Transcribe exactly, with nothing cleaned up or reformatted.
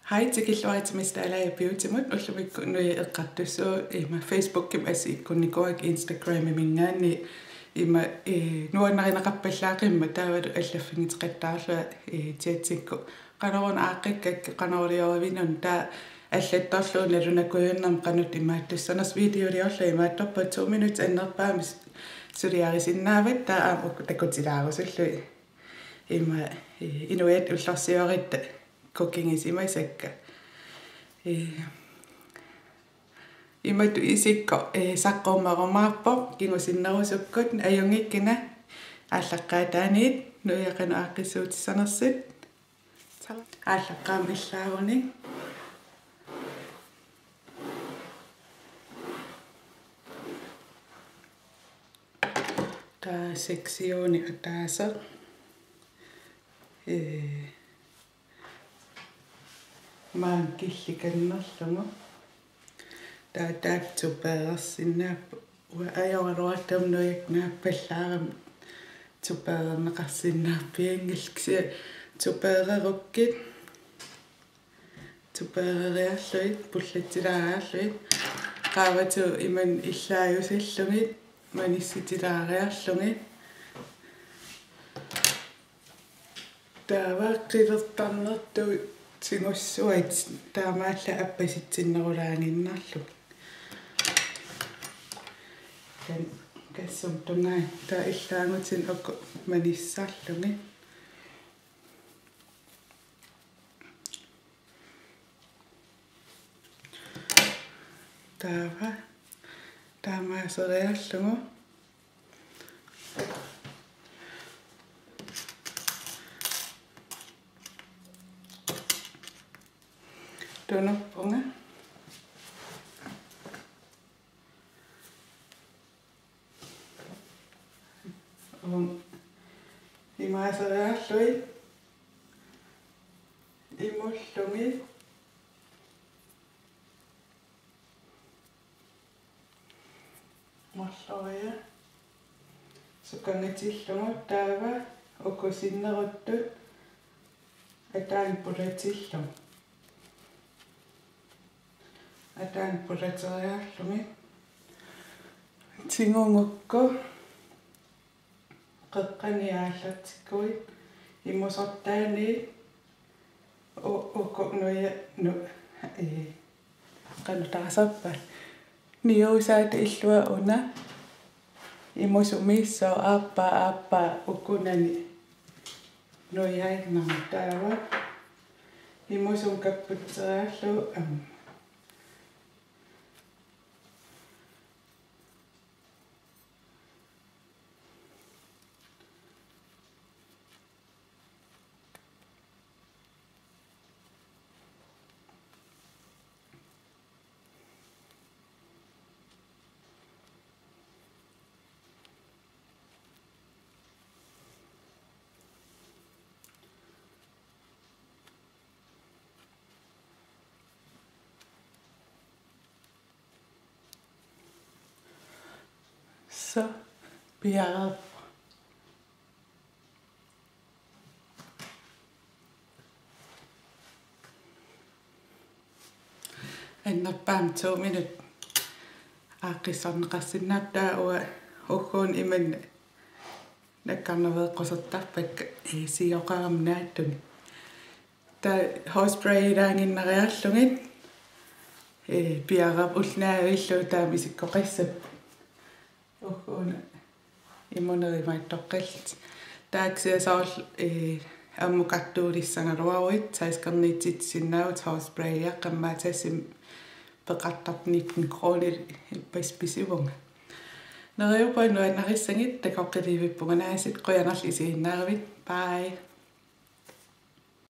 Hej, tikilluaritsi Miss Dalager Beautymut. Ullumikkut nujat eqqartussaagut, ima Facebookimi assi ikkunnikuuakka, Instagramiminngaanniit, ima, eh, nuannarineqarpallaaqimmat taavalu allaffigineqattaarlunga, eh, chatikkut. Qanoruna aaqqikkakkit, qanoruliorivinuna, taava allattorlugu nalunakujunnermi qanoq imaattussanersoq, videoliorlunga imaattorpoq to minutes annerpaamik suliarisinnaavat, taava aamma uku takutilaarusullugit. Ima, eh, inuiattut ullorsiorutta cookingisimasakka. Eh, imatut isikkoq, eh, saqqummerumaarpoq kingusinnerusukkut, ajunngikkina aallaqqaataaniit nujat qanoq aaqqissuutissanersut. Aallaqqaammut illaarunik. Taava sektioni ataaseq. Ee, maani killikannerlugu. Taava taakku tupeerersinnaapput. Uanga ajoraluartumik nujat naappallaarami tupeererneqarsinnaarpianngillat, kisianni tupeererukkit, tupeereriarlugit, pullatsilaariarlugit, qaavatigut imannak illaajusillugit, manissutilaariarlugit. Taava qilertarnertut tigussuat taamaallaat appasitsinnerulaaginnarlugit. Taanna kassumtungai taava illaagutsinni uku manissarlugit. Taava taamaaseriarlugu. Tunupunga. Uunga imaaseriarlugit imullugit. Marloria. Sukangatillugu taava uku sinneruttut ataani pulatillugu. Ataani pulateriarlugit. Tigugukku qeqqani aallartikkuit imusortaaniit u-, uku nujat nu-, ee, qanoq taasarpaat. Niusaata illua una imusumiissooq aappaa, aappaa ukunani nujainnarmut, taava imusunut kapputseriarlugu aamma. Soorlu piareerpoq. Annerpaamik to minut aaqqissorneqarsinnaapput, taava uanga ugguuna imannak nakkarnaveeqqusertarpakka, ee, sioqarami naatsumik. Taava hårsprayilaaginnariarlugit, ee, piareerpoq, ulloq naavillugu taama isikkoqassapput. Ugguuna imunerit imaattoqqillutik. Taava kisianni soorlu, ee, ammukartuulissagaluaruit seksten nittitsisinnaavutit, hårsprayiaqqamma tassami peqartartut nitten kroner ippassaq pisivunga. Neriuppunga nuannarissagit, takoqqikkumaarpugut aasiit, qujanarlu isiginnaaravit. Bye.